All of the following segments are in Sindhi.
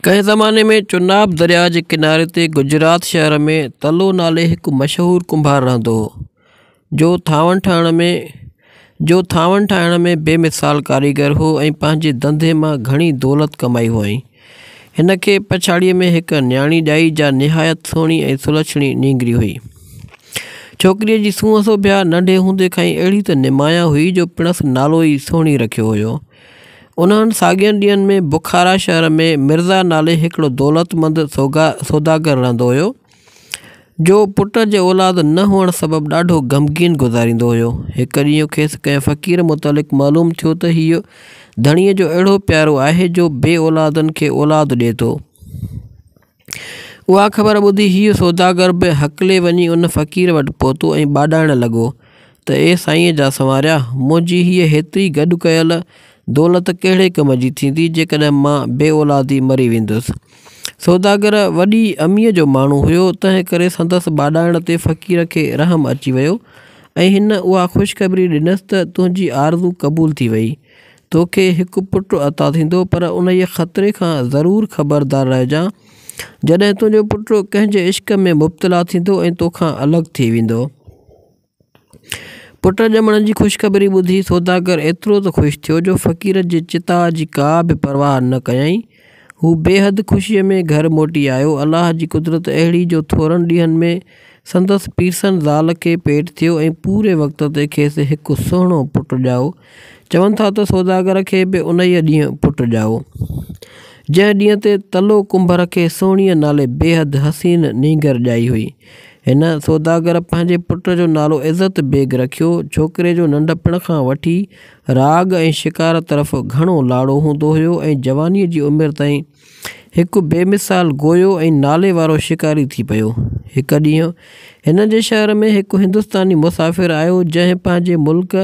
ڪنهن زماني ۾ چناب درياء جي ڪناري تي گجرات شهر ۾ تلو نالي هڪ مشهور ڪنڀار رهندو هو، جو ٿانون ٺاهڻ ۾ بي مثال ڪاريگر هو ۽ پنهنجي ڌنڌي مان گهڻي دولت ڪمائي هئائين. هن کي پڇاڙيء ۾ هڪ نياڻي ڄائي، جا نهايت سهڻي ۽ سلڇڻي نينگري هئي. ڇوڪريء جي سونهن سوڀيا ننڍي هوندي کان ئي اهڙي ته نمايان هئي، جو پڻس نالو ئي سهڻي رکيو هيو. انهن ساڳين ڏينهن ۾ بخارا شهر ۾ مرزا نالي هڪڙو دولتمند سوداگر رهندو هيو، جو پٽ جي اولاد نه هئڻ سبب ڏاڍو غمگين گذاريندو هيو. هڪ ڏينهن کيس ڪنهن فقير متعلق معلوم ٿيو ته هيء ڌڻيء جو اهڙو پيارو آهي جو بي اولادن کي اولاد ڏئي ٿو. اها خبر ٻڌي هيء سوداگر به هڪلي وڃي ان فقير وٽ پهتو ۽ ٻاڏائڻ لڳو ته اي سائينء جا سنواريا! منهنجي هيء هيتري گڏ ڪيل دولت ڪهڙي ڪم جي ٿيندي، جيڪڏهن مان بي اولادي مري ويندس. سوداگر وڏي اميء جو ماڻهو هيو، تنهن ڪري سندس ٻاڏائڻ تي فقير کي رحم اچي ويو ۽ هن اها خوشخبري ڏنس ته تنهنجي آرزو قبول ٿي وئي. توکي هڪ پٽ عطا ٿيندو، پر انهيء خطري کان ضرور خبردار رهجان، جڏهن تنهنجو پٽ ڪنهن جي عشق ۾ مبتلا ٿيندو ۽ توکان الڳ ٿي ويندو. پٽ ڄمڻ جي خوشخبري ٻڌي سوداگر ايترو ته خوش ٿيو جو فقير جي چتاء جي ڪا به پرواهه نه ڪيائين. هو بيحد خوشيء ۾ گهر موٽي آيو. الله جي قدرت اهڙي جو ٿورن ڏينهن ۾ سندس پيرسن زال کي پيٽ ٿيو ۽ پوري وقت تي کيس هڪ سهڻو پٽ ڄائو. چون ٿا ته سوداگر کي به انهيء ڏينهن پٽ ڄائو، جنهن ڏينهن تي تلو ڪنڀر کي سهڻيء نالي بيحد حسين نينگر ڄائي هئي. هن سوداگر پنهنجي پٽ جو نالو عزت بيگ رکيو. ڇوڪري جو ننڍپڻ کان وٺي راڳ ۽ شڪار طرف گهڻو لاڙو هوندو هيو ۽ جوانيء جي عمر تائين هڪ بي مثال گويو ۽ نالي وارو شڪاري ٿي پيو. هڪ ڏينهن هن جي شهر ۾ هڪ هندستاني مسافر آيو، جنهن پنهنجي ملڪ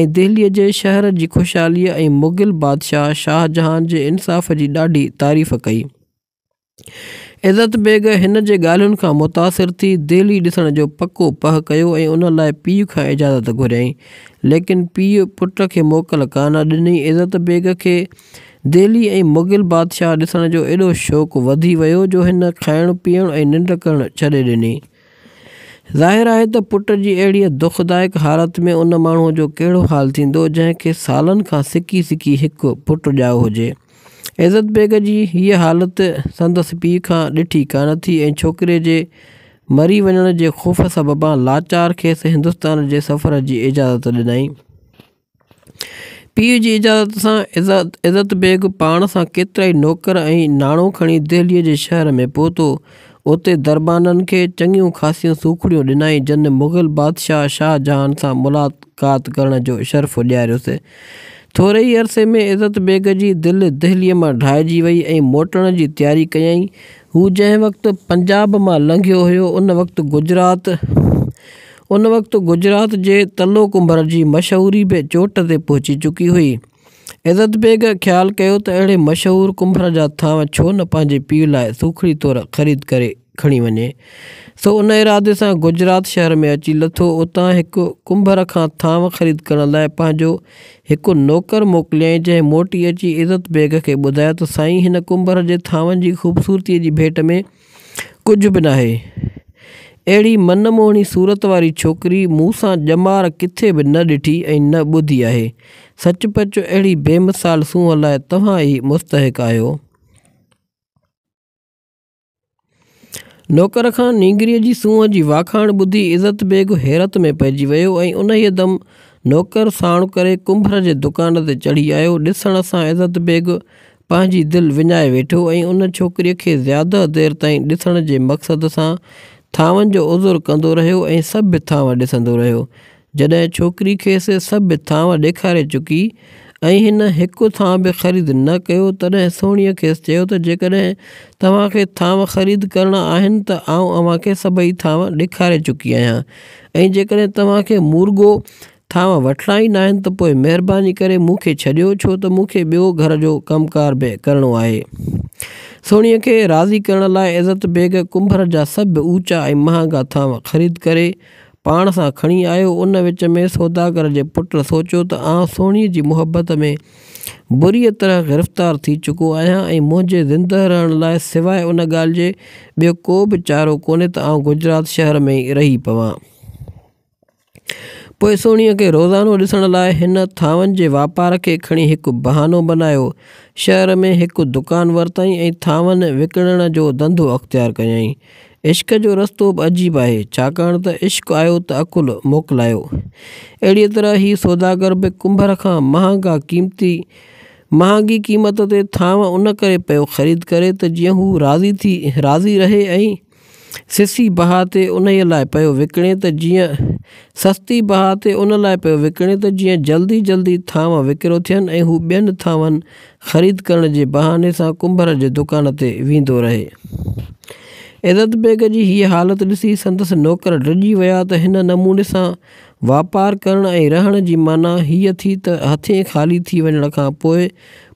۽ دهليء جي شهر جي خوشحاليء ۽ مغل بادشاهه شاهجهان جي انصاف جي ڏاڍي تعريف ڪئي. عزت بيگ هن جي ڳالهين کان متاثر ٿي دهلي ڏسڻ جو پڪو پهه ڪيو ۽ ان لاء پيء کان اجازت گهريائين، ليڪن پيء پٽ کي موڪل ڪانه ڏني. عزت بيگ کي دهلي ۽ مغل بادشاهه ڏسڻ جو ايڏو شوق وڌي ويو جو هن کائڻ پيئڻ ۽ ننڊ ڪرڻ ڇڏي ڏني. ظاهر آهي ته پٽ جي اهڙيء دکدائڪ حالت ۾ ان ماڻهوء جو ڪهڙو حال ٿيندو، جنهن کي سالن کان سڪي سڪي هڪ پٽ ڄائو هجي. عزت بيگ جي هيء حالت سندس پيء کان ڏٺي ڪانه ٿي ۽ ڇوڪري جي مري وڃڻ جي خوف سببان لاچار کيس هندستان جي سفر جي اجازت ڏنائين. پيء جي اجازت سان عزت بيگ پاڻ سان ڪيترائي نوڪر ۽ ناڻو کڻي دهليء جي شهر ۾ پهتو. اتي دربانن کي چڱيون خاصيون سوکڙيون ڏنائين، جن مغل بادشاهه شاهه جهان سان ملاقات ڪرڻ جو شرف ڏياريس. ٿوري ئي عرصي ۾ عزت بيگ جي دل دهليء مان ڍائجي وئي ۽ موٽڻ جي تياري ڪيائين. هو جنهن وقت پنجاب مان لنگهيو هيو، ان وقت گجرات. ان وقت گجرات جي تلو ڪنڀر جي مشهوري به چوٽ تي پهچي چڪي هئي. عزت بيگ خيال ڪيو ته اهڙي مشهور ڪنڀر جا ٿانء ڇو نه پنهنجي پيء لاء سوکڙي طور خريد ڪري کڻي وڃي. سو ان ارادي سان گجرات شهر ۾ اچي لٿو. اتان هڪ ڪنڀر کان ٿانء خريد ڪرڻ لاء پنهنجو هڪ نوڪر موڪليائين، جنهن موٽي اچي عزت بيگ کي ٻڌايو ته سائين هن ڪنڀر جي ٿانون جي خوبصورتيء جي ڀيٽ ۾ ڪجهه به ناهي. اهڙي من موهڻي صورت واري ڇوڪري مون سان ڄمار ڪٿي به نه ڏٺي ۽ نه ٻڌي آهي. سچ پچ اهڙي بيمثال سونهن لاء توهان ئي مستحق آهيو. نوڪر کان نينگريء جي سونهن جي واکاڻ ٻڌي عزت بيگ حيرت ۾ پئجي ويو ۽ انهيء دم نوڪر ساڻ ڪري ڪنڀر جي دڪان تي چڙهي آيو. ڏسڻ سان عزت بيگ پنهنجي دل وڃائي ويٺو ۽ ان ڇوڪريء کي زياده دير تائين ڏسڻ جي مقصد سان ٿانون جو عذر ڪندو رهيو ۽ سڀ ٿانو ڏسندو رهيو. جڏهن ڇوڪري کيس سڀ ٿانو ڏيکاري چڪي ۽ هن هڪ ٿانء به خريد نه ڪيو، تڏهن سهڻيء کيس چيو ته جيڪڏهن توهان کي ٿانو خريد ڪرڻا آهن ته آئون اوهان کي سڀئي ٿانو ڏيکاري چڪي آهيان ۽ جيڪڏهن توهان کي مورڳو ٿانء وٺڻا ئي ناهن ته پوء مهرباني ڪري مون کي ڇڏيو، ڇو ته مون کي ٻيو گهر جو ڪم ڪار به ڪرڻو آهي. سهڻيء کي راضي ڪرڻ لاء عزت بيگ ڪنڀر جا سڀ اوچا ۽ مهانگا ٿانء خريد ڪري پاڻ سان کڻي آيو. ان وچ ۾ سوداگر جي پٽ سوچيو ته آئون سهڻيء جي محبت ۾ بريء طرح گرفتار ٿي چڪو آهيان ۽ منهنجي زندهه رهڻ لاء سواء ان ڳالهه جي ٻيو ڪو به چارو ڪونهي ته آئون گجرات شهر ۾ ئي رهي پوان. پوء سهڻيء کي روزانو ڏسڻ لاء هن ٿانون جي واپار کي کڻي هڪ بهانو بنايو. شهر ۾ هڪ دڪان ورتائين ۽ ٿانون وڪڻڻ جو ڌنڌو اختيار ڪيائين. عشق جو رستو به عجيب آهي، ڇاڪاڻ ته عشق آيو ته عقل موڪلايو. اهڙيء طرح هي سوداگر به ڪنڀر کان مهانگا قيمتي مهانگي قيمت تي ٿانو ان ڪري پيو خريد ڪري ته جيئن هو راضي ٿي راضي رهي ۽ سسي بها تي انهيء لاء پيو وڪڻي ته جيئن سستي بها تي ان لاء پيو وڪڻي ته جيئن جلدي جلدي ٿانو وڪرو ٿين ۽ هو ٻين ٿانون خريد ڪرڻ جي بهاني سان ڪنڀر جي دڪان تي ويندو رهي. عزت بيگ جي هيء حالت ڏسي سندس نوڪر ڊڄي ويا ته هن نموني سان واپار ڪرڻ ۽ رهڻ جي معنيٰ هيء ٿي ته هٿين خالي ٿي وڃڻ کان پوء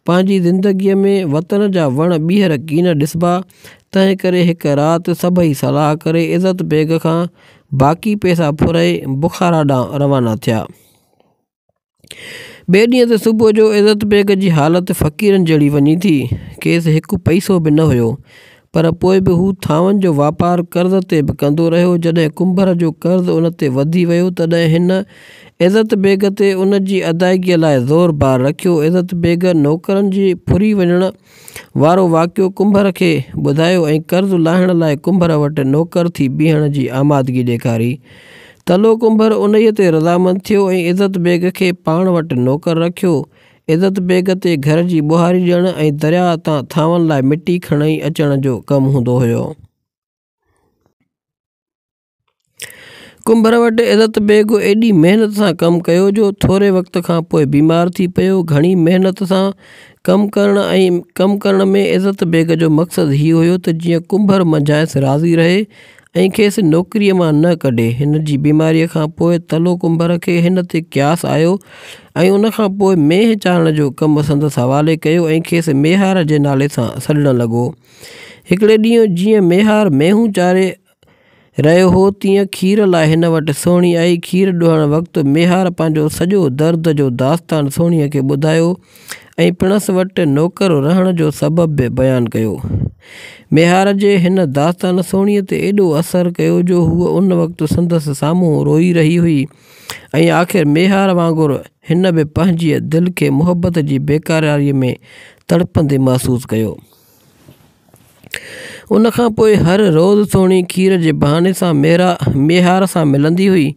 پنهنجي زندگيء ۾ وطن جا وڻ ٻيهر ڪين ڏسبا، تنهن ڪري هڪ رات سڀئي صلاح ڪري عزت بيگ کان باقي پئسا ڦري بخارا ڏانهن روانا ٿيا. ٻئي ڏينهن تي صبح جو عزت بيگ جي حالت فقيرن جهڙي وڃي ٿي. کيس هڪ پئسو به نه هيو، پر پوء به هو ٿانون جو واپار قرض تي به ڪندو رهيو. جڏهن ڪنڀر جو قرض ان تي وڌي ويو، تڏهن هن عزت بيگ تي ان جي ادائگيء لاء زور بار رکيو. عزت بيگ نوڪرن جي ڦري وڃڻ وارو واقعو ڪنڀر کي ٻڌايو ۽ قرض لاهڻ لاء ڪنڀر وٽ نوڪر ٿي بيهڻ جي آمادگي ڏيکاري. تلو ڪنڀر انهيء تي رضامند ٿيو ۽ عزت بيگ کي پاڻ وٽ نوڪر رکيو. عزت بيگ تي گهر جي ٻهاري ڏيڻ ۽ درياهه تان ٿانون لاء مٽي کڻي اچڻ جو ڪم هوندو هيو. ڪنڀر وٽ عزت بيگ ايڏي محنت سان ڪم ڪيو جو ٿوري وقت کان پوء بيمار ٿي پيو. گهڻي محنت سان ڪم ڪرڻ ۽ ڪم ڪرڻ ۾ عزت بيگ جو مقصد هي هيو ته جيئن ڪنڀر منجهانئس راضي رهي ۽ کيس نوڪريء مان نه ڪڍي. هن جي بيماريء کان پوء تلو ڪنڀر کي هن تي قياس آيو ۽ ان کان پوء مينهن چارڻ جو ڪم سندس حوالي ڪيو ۽ کيس ميهار جي نالي سان سڏڻ لڳو. هڪڙي ڏينهن جيئن ميهار مينهون چاري رهيو هو، تيئن کير لاء هن وٽ سهڻي آئي. کير ڏهڻ وقت ميهار پنهنجو سڄو درد جو داستان سهڻيء کي ٻڌايو ۽ پڻس وٽ نوڪر رهڻ جو سبب به بيان ڪيو. ميهار جي هن داستان سهڻيء تي ايڏو اثر ڪيو جو هوء ان وقت سندس سامهون روئي رهي هئي ۽ آخر ميهار وانگر هن به پنهنجيء دل کي محبت جي بيقراريء ۾ تڙپندي محسوس ڪيو. ان کان پوء هر روز سهڻي کير جي بهاني سان ميهار سان ملندي هئي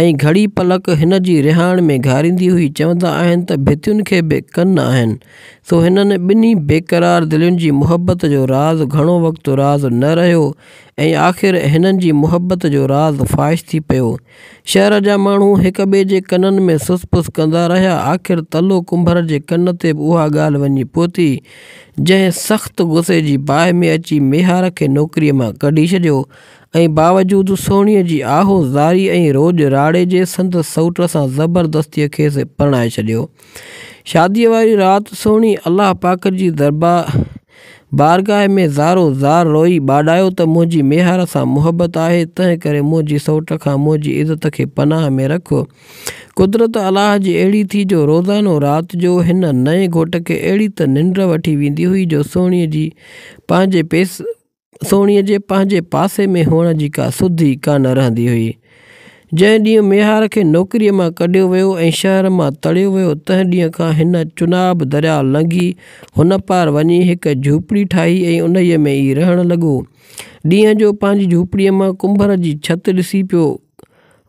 ۽ گهڙي پلڪ هن جي رهاڻ ۾ گهاريندي هئي. چوندا آهن ته ڀتين کي به ڪن آهن، سو هنن ٻنهي بيقرار دلين جي محبت جو راز گهڻو وقت راز نه رهيو ۽ آخر هنن جي محبت جو راز فاش ٿي پيو. شهر جا ماڻهو هڪ ٻئي جي ڪنن ۾ سس پس ڪندا رهيا. آخر تلو ڪنڀر جي ڪن تي به اها ڳالهه وڃي پهتي، جنهن سخت غصي جي باهه ۾ اچي ميهار کي نوڪريء مان ڪڍي ڇڏيو ۽ باوجود سهڻيء جي آهو زاري ۽ روڄ راڙي جي سندس سئوٽ سان زبردستيء کيس پرڻائي ڇڏيو. شاديء واري رات سهڻي الله پاڪ جي دربار بارگاهه ۾ زارو زار روئي ٻاڏايو ته منهنجي ميهار سان محبت آهي، تنهن ڪري منهنجي سئوٽ کان منهنجي عزت کي پناهه ۾ رک. قدرت الله جي اهڙي ٿي جو روزانو رات جو هن نئين گهوٽ کي اهڙي ته ننڊ وٺي ويندي هئي جو سهڻيء جي پنهنجي سهڻيء جي پنهنجي پاسي ۾ هئڻ جي ڪا سڌ ئي ڪانه رهندي هئي. جنهن ڏينهن ميهار کي نوڪريء مان ڪڍيو ويو ۽ شهر مان تڙيو ويو، تنهن ڏينهن کان هن چناب درياء لنگهي هن پار وڃي هڪ جهوپڙي ٺاهي ۽ انهيء ۾ ئي رهڻ لڳو. ڏينهن جو پنهنجي جهوپڙيء مان ڪنڀر جي ڇت ڏسي پيو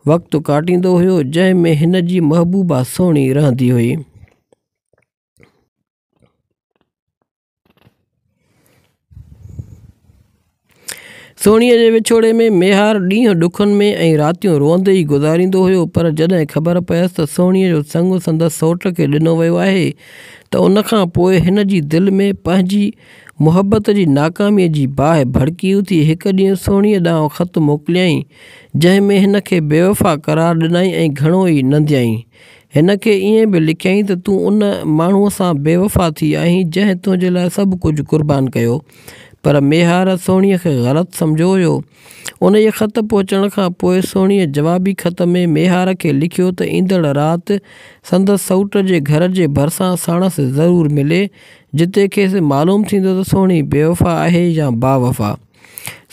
وقت ڪاٽيندو هيو، جنهن ۾ هن جي محبوبه سهڻي رهندي هئي. سهڻيء جي وڇوڙي ۾ ميهار ڏينهن ڏکن ۾ ۽ راتيون روئندي ئي گذاريندو هيو، پر جڏهن خبر پيس ته سهڻيء جو سڱ سندس سئوٽ کي ڏنو ويو آهي ته ان کان پوء هن جي دل ۾ پنهنجي محبت جي ناڪاميء جي باهه ڀڙڪي اٿي. هڪ ڏينهن سهڻيء ڏانهن خط موڪليائين، جنهن ۾ هن کي بيوفا قرار ڏنائين ۽ گهڻو ئي ننديائين. هن کي ائين به لکيائين ته تون ان ماڻهوء سان بيوفا ٿي آهين، جنهن تنهنجي لاء سڀ ڪجهه قربان ڪيو. پر ميهار سهڻيء کي غلط سمجهيو هيو. انهيء خط پهچڻ کان پوء سهڻيء جوابي خط ۾ ميهار کي لکيو ته ايندڙ رات سندس سئوٽ جي گهر جي ڀرسان ساڻس ضرور ملي، جتي کيس معلوم ٿيندو ته سهڻي بيوفا آهي يا باوفا.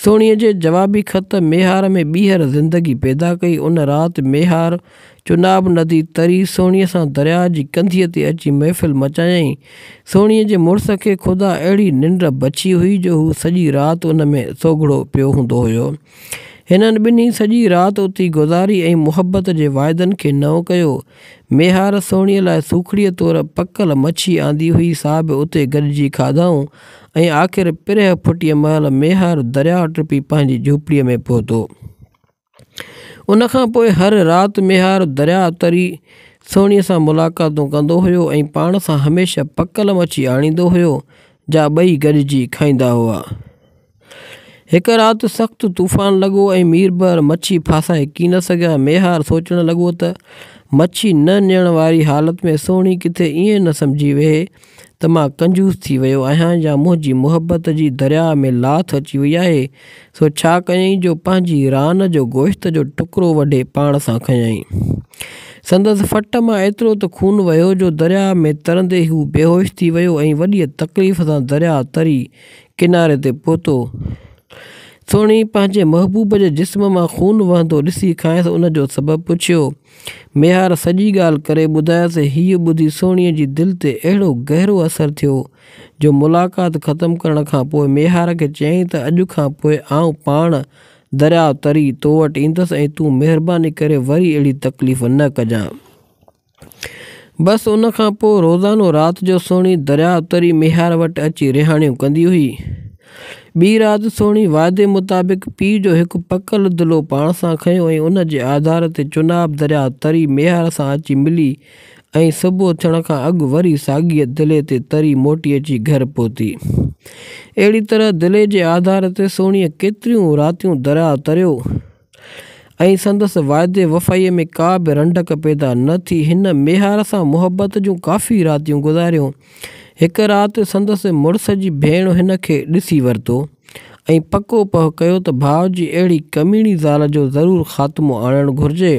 سهڻيء جي جوابي خط ميهار ۾ ٻيهر زندگي پيدا ڪئي. ان رات ميهار چناب ندي تري سهڻيء سان درياء جي ڪنڌيء تي اچي محفل مچايائين. سهڻيء جي مڙس کي خدا اهڙي ننڊ بڇي هئي جو هو سڄي رات ان ۾ سوگهڙو پيو هوندو هيو. هنن ٻنهي سڄي رات اتي گذاري ۽ محبت جي واعدن کي نئون ڪيو. ميهار سهڻيء لاء سوکڙيء طور پڪل مڇي آندي هئي سا به اتي گڏجي کاڌائون ۽ آخر پرهه ڦٽيء مهل ميهار درياء ٽپي پنهنجي جهوپڙيء ۾ پهتو. ان کان پوء هر رات ميهار درياء تري سهڻيء سان ملاقاتون ڪندو هيو ۽ پاڻ سان هميشه پڪل مڇي آڻيندو هيو، جا ٻئي گڏجي کائيندا هئا. هڪ رات سخت طوفان لڳو ۽ ميربحر مڇي ڦاسائي ڪين سگهيا. ميهار سوچڻ لڳو ته مڇي نه نيڻ واري حالت ۾ سهڻي ڪٿي ائين نه سمجهي ويهي ته مان ڪنجوس ٿي ويو آهيان يا منهنجي محبت جي درياء ۾ لاٿ اچي وئي آهي، سو ڇا ڪيائين جو پنهنجي ران جو گوشت جو ٽڪرو وڍي پاڻ سان کنيائين. سندس ڦٽ مان ايترو ته خون وهيو جو درياء ۾ ترندي هو بيهوش ٿي ويو ۽ وڏيء تڪليف سان درياء تري ڪناري تي پهتو. سهڻي پنهنجي محبوب جي جسم مان خون وهندو ڏسي کانئس ان جو سبب پڇيو. ميهار سڄي ڳالهه ڪري ٻڌايس. هيء ٻڌي سهڻيء جي دل تي اهڙو گهرو اثر ٿيو، جو ملاقات ختم ڪرڻ کان پوء ميهار کي چيائين ته اڄ کان پوء آئون پاڻ درياء تري تو وٽ ايندس ۽ تون مهرباني ڪري وري اهڙي تڪليف نه ڪجان. بس ان کان پوء روزانو رات جو سهڻي درياء تري ميهار وٽ اچي رهاڻيون ڪندي هئي. ٻي رات سهڻي وعدي مطابق پيء جو هڪ پڪل دلو پاڻ سان کنيو ۽ ان جي آڌار تي چناب درياء تري ميهار سان اچي ملي ۽ صبح ٿيڻ کان اڳ وري ساڳيء دلي تي تري موٽي اچي گهر پهتي. اهڙي طرح دلي جي آڌار تي سهڻيء ڪيتريون راتيون درياء تريو. ۽ سندس وعدي وفائيء ۾ ڪا به رنڊڪ پيدا نه ٿي. هن ميهار سان محبت جون ڪافي راتيون گذاريون. هڪ رات سندس مڙس جي ڀيڻ هن کي ڏسي ورتو ۽ پڪو پهه ڪيو ته ڀاء جي اهڙي ڪميڻي زال جو ضرور خاتمو آڻڻ گهرجي.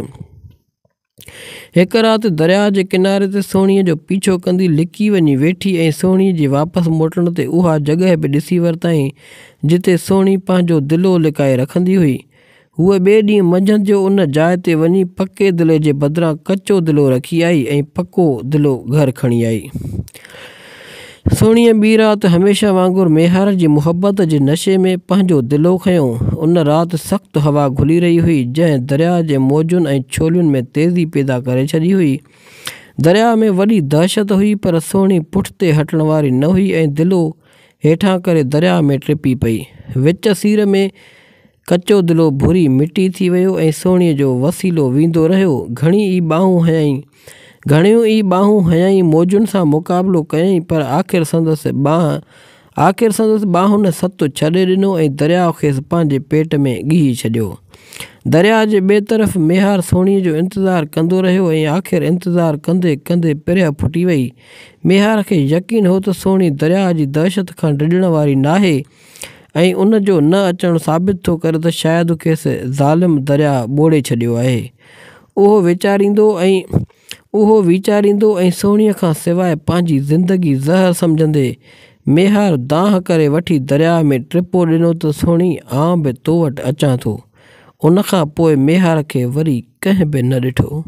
هڪ رات درياء جي ڪناري تي سهڻيء جو پيڇو ڪندي لڪي وڃي ويٺي ۽ سهڻيء جي واپس موٽڻ تي اها جڳهه به ڏسي ورتائين، جتي سهڻي پنهنجو دلو لڪائي رکندي هئي. هوء ٻئي ڏينهن منجهند جو ان جاء تي وڃي پڪي دلي جي بدران ڪچو دلو رکي آئي ۽ پڪو دلو گهر کڻي آئي. سهڻيء ٻي رات هميشه وانگر ميهار جي محبت جي نشي ۾ پنهنجو دلو کنيو. ان رات سخت هوا گهلي رهي هئي، جنهن درياء جي موجن ۽ ڇولين ۾ تيزي پيدا ڪري ڇڏي هئي. درياء ۾ وڏي دهشت هئي، پر سهڻي پٺتي هٽڻ واري نه هئي ۽ دلو هيٺان ڪري درياء ۾ ٽپي پئي. وچ سير ۾ ڪچو دلو ڀري مٽي ٿي ويو ۽ سهڻيء جو وسيلو ويندو رهيو. گهڻي ئي ٻانهون هنيائين. گهڻيون ئي ٻانهون هنيائين، موجن سان مقابلو ڪيائين، پر آخر سندس ٻانهن آخر سندس ٻانهن ست ڇڏي ڏنو ۽ درياء کيس پنهنجي پيٽ ۾ ڳيهي ڇڏيو. درياء جي ٻئي طرف ميهار سهڻيء جو انتظار ڪندو رهيو ۽ آخر انتظار ڪندي ڪندي پرهه ڦٽي وئي. ميهار کي يقين هو ته سهڻي درياء جي دهشت کان ڊڄڻ واري ناهي. ۽ ان جو نه اچڻ ثابت ٿو ڪري ته شايد کيس ظالم درياء ٻوڙي ڇڏيو آهي. اهو ويچاريندو ۽ اهو ويچاريندو ۽ سهڻيء کان سواء پنهنجي زندگي زهر سمجهندي ميهار دانهن ڪري وٺي درياء ۾ ٽپو ڏنو ته سهڻي آئون به تو وٽ اچان ٿو. ان کان پوء ميهار کي وري ڪنهن به نه ڏٺو.